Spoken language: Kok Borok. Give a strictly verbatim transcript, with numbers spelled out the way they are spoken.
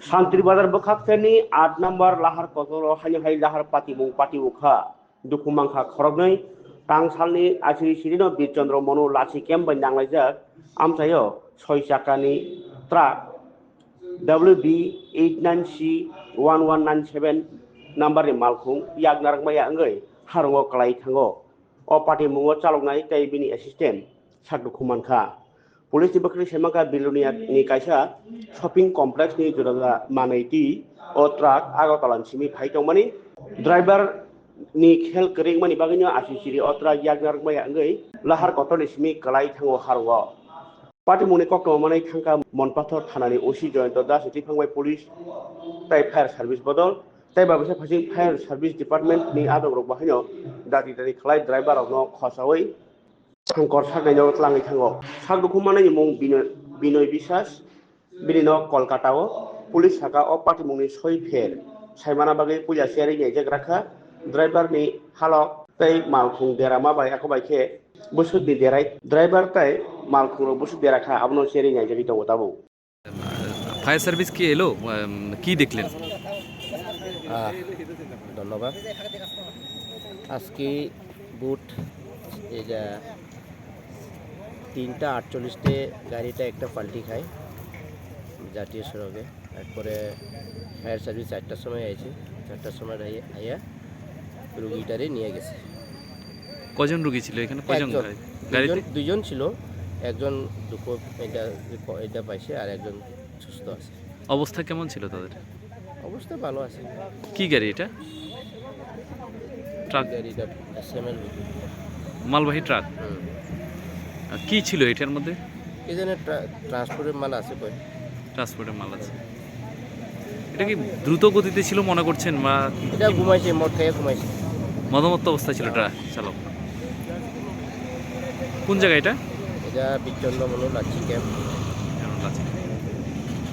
Santri Bazar bwkhak serni aat number Lahar Kotor o haino hai Lahar patimung pati ukha. Dukhu mankha khoroknwi. Tang salni aisiri sirino Bir Chandra Manu lachi camp bai nanglaijak amchaio soi chakani truck W B eight nine C one one nine seven number ni malkhung yak narwkmaya wngwi harungo kwlai thango. O patimungo chaloknai tei bini assistant sak dukhu mankha. Police ni bwkhakni saimankha Bilonia ni kaisa shopping complex ni juda juda manwi twi o truck Agartala ni simi phai tongmani. Driver ni khel kwrwngmani bagwino aisiri o truck yak narwkmaya wngwi Lahar Kotor ni simi kwlai thango harungo. Patimungni koktwma manwi thangkha Monpathor thanani O C Jayanta Das ni twiphang bai police tei fire service bodol tei babisa phasing fire service department ni adongrok bahaino dati dati khlai driver rokno khosaui Sankor saknaino tlangwi thango. Sak dukhu manani mung Binoy, Binoy Biswas, bini nok Kolkata o. Police saka o patimungni soi pher saimana bagwi puila cherwi naijak rakha. Driver ni halok tei malkhung derama bai ako bai khe bwswk ni derai driver tei malkhung rok bwswk dera kha abono cherwi naijagwi tongo tabuk. Fire service কি এলো? উম, কি দেখলেন? আহ, ধন্যবাদ। আজকে বুট এই যে তিনটা আটচল্লিশে গাড়িটা একটা পাল্টি খায় জাতীয় সড়কে। এরপরে ফায়ার সার্ভিস চারটার সময় আইছে, চারটার সময় আই-, আইয়া রুগীটারে নিয়ে গেছে। কজন রুগী ছিল এখানে? কজন একজন। গাড়ি-, গাড়িতে? দুইজন, দুইজন ছিল, একজন দুঃখ এটা, এটা পাইছে আর একজন সুস্থ আছে। অবস্থা কেমন ছিল তাদের? অবস্থা ভালো আছে। কি গাড়ি এটা? ট্রাক? গাড়িটা এসএমএল। মালবাহী ট্রাক? হুম। আর কি ছিল এটার মধ্যে? কি জানে ট্রা-, ট্রান্সপোর্টের মাল আছে কই। ট্রান্সপোর্টের মাল আছে। এটা কি দ্রুত গতিতে ছিল মনে করছেন বা এটা ঘুমাইছে, মদ খাইয়া ঘুমাইছে। মদমত্ত অবস্থায় ছিল ট্রাক চালক? কোন জায়গা এটা? এটা বিচ্ছন্ন মনে হলো, লাচ্ছি ক্যাম্প।